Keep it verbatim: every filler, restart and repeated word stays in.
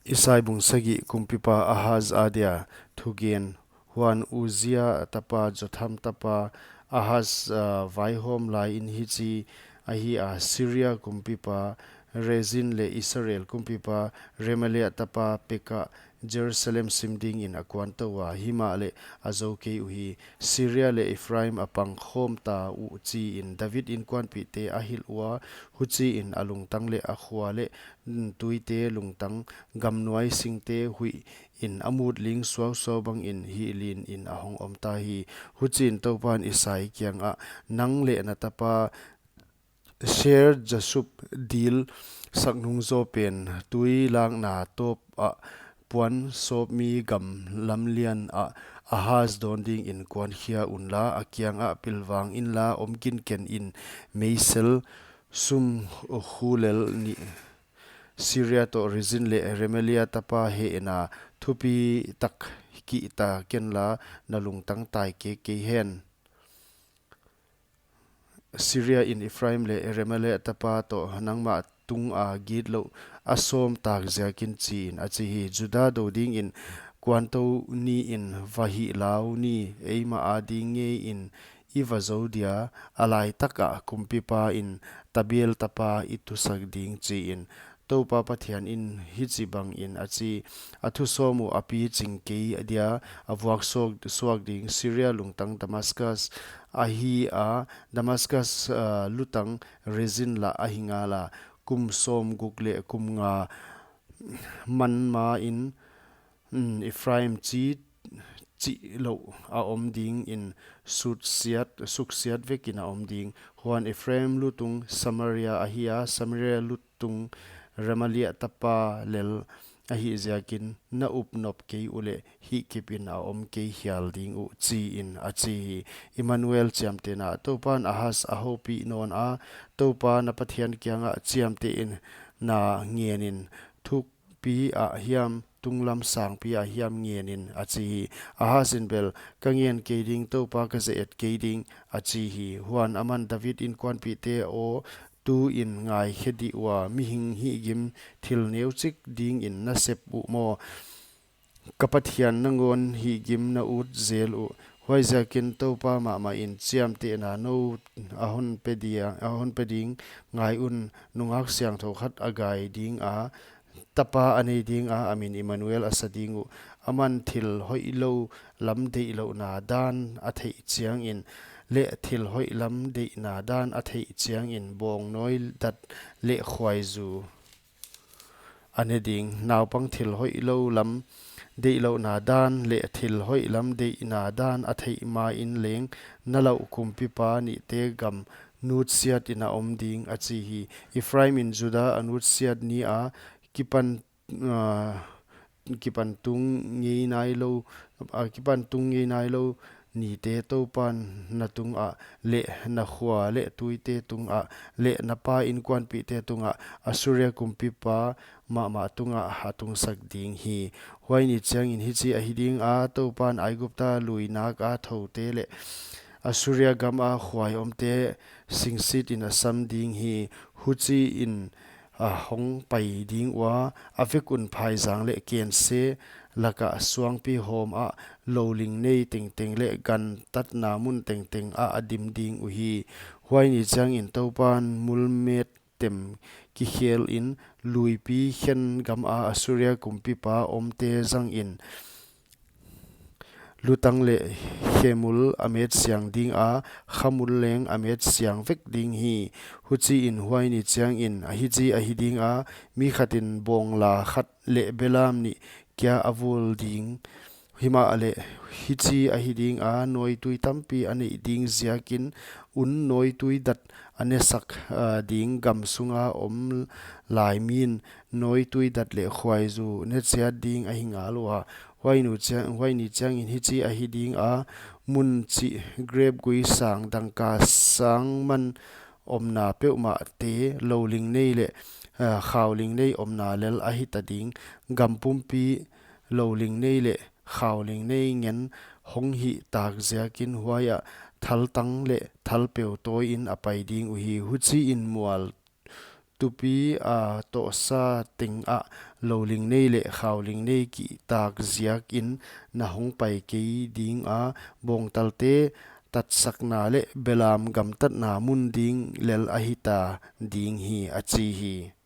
Isai bung sagih. Kumpipa Ahaz adia thugen. Huan Uzia tapa Jotham tapa Ahaz, ah, vaihawm laiin hichi ahi a, Siria kumpipa Rezin leh Israel kumpipa Remalia tapa Peka Jerusalem sim dingin a kuantou a, himahleh a zou kei uhi. Siria leh Ephraim a pang khawm ta uh, chiin David inkuanpihte a hilh ua, huchiin a lungtang leh a khua leh, mm, tuite lungtang, gamnuai singte huih in a mut ling suausuau bangin hihlin in a hong om ta hi. Huchiin Toupan Isai kiangah, nang leh na tapa Shear-jashub dil saknung zaw pen tui lakna tawp ah puan sawpmi gam lamlian ah Ahaz dawn dingin kuankhia unla, a kiangah pilvang inla, om kinken in, meisel sum khulel nih Siria toh Rezin leh Remalia tapa hehna thupitak kihta kenla, na lungtang tai kei hen. Siria in Ephraim leh Remalia tapa toh nangmah tunga gitlouh a sawm tak ziakin, chiin a chi hi. Juda dou dingin kuantou niin va hih lau ni, eimah ading ngeiin i va zou dia, a laitakah kumpipa in Tabeel tapa i tusak ding, chiin Toupa Pathian in hichibangin a chi. A thu sawm uh a piching kei dia, a vuak suak, suak ding. Siria lungtang Damascus ahi a, Damascus, ah, lutang Rezin lah ahi ngala, kum sawmguk leh kum nga man main, mm, Ephraim chi, chih louh a om dingin suksiat, suksiat vekin a om ding. Huan Ephraim lutung Samaria ahi a, Samaria lutung Remalia tapa lel ahih ziakin, na upnop kei uleh hihkipin a om kei hial ding uh, chiin a chi hi. Immanuel chiamtehna. Toupan Ahaz a houpih nawn a, Toupa na Pathian kiangah chiamtehin na ngenin, thukpi ah hiam, tunglam sangpi ah hiam ngenin, a chi hi. Ahaz in bel, ka ngen kei ding, Toupa ka ze-et kei ding, a chi hi. Huan aman David inkuanpihte aw, tuin ngaikhe dih ua, mihing hihgim thil neuchik dingin na sep uh maw? Ka Pathian nangawn hihgim na ut zel uh. Huaiziakin Toupa mahmahin chiamtehna nou a hon pe dia, a hon pe ding, ngai un, nungak siangthou khat a gai dinga, tapa a nei dinga, a min Immanuel a sa ding uh. Aman thil hoihlou lam deihlouhna dan a theih chiangin, leh thil hoih lam deihna dan a theih chiangin, bawngnawi dat leh khuaizu a ne ding. Naupang thil hoihlou lam deihlouhna dan leh thil hoih lam deihna dan a theih main leng, na lauh kumpipa nihte gam nutsiatin a om ding, a chi hi. Ephraim in Juda a nutsiat ni a, kipan, ah, kipan tung ngei nailou, ah, kipan tung ngei nailou nite Toupan na tungah, leh na khua leh tuite tungah, leh na pa inkuanpihte tungah, Assuria kumpipa mahmah tungah a tungsak ding hi. Huai ni chiangin hichi ahi dinga, Toupan Aigupta luinaka thoute leh Assuria gama khuai omte singsitin a sam ding hi. Huchiin a hong pai ding ua, a vek un phaizang leh kense lakah suangpi hawm ah, louling nei tengteng leh gantatna mun tengteng ah a dim ding uhi. Huai ni chiangin Toupan mulmet tem kikhelin, luipi khen gama Assuria kumpipa omte zangin, lutang leh khemul a met siang dinga, khamul leng a met siang vek ding hi. Huchiin huai ni chiangin hichi ahi dinga, mi khatin bawngla khat leh belam nih kia a vul ding. Himahleh hichi ahi dinga, nawitui tampi a neih ding ziakin, un nawitui dat a nesak, ah, ding. Gam sunga om lai min nawitui dat leh khuaizu ne chiat ding ahi ngal ua. Huai nu chiang, huai ni chiangin hichi ahi dinga, mun chih, grep gui sang, dangka sang man omna peuhmahte, louling nei leh, ah, khauling nei omna lel ahi ta ding. Gam pumpi louling nei leh khauling nei ngen hong hih tak ziakin, huaiah thaltang leh thalpeu tawiin a pai ding uhi. Huchiin mual tupi a tohsa teng ah louling nei leh khauling nei kihtak ziakin na hongpai kei dinga, bawngtalte tatsakna leh belam gamtatna mun ding lel ahita ding hi, a chi hi.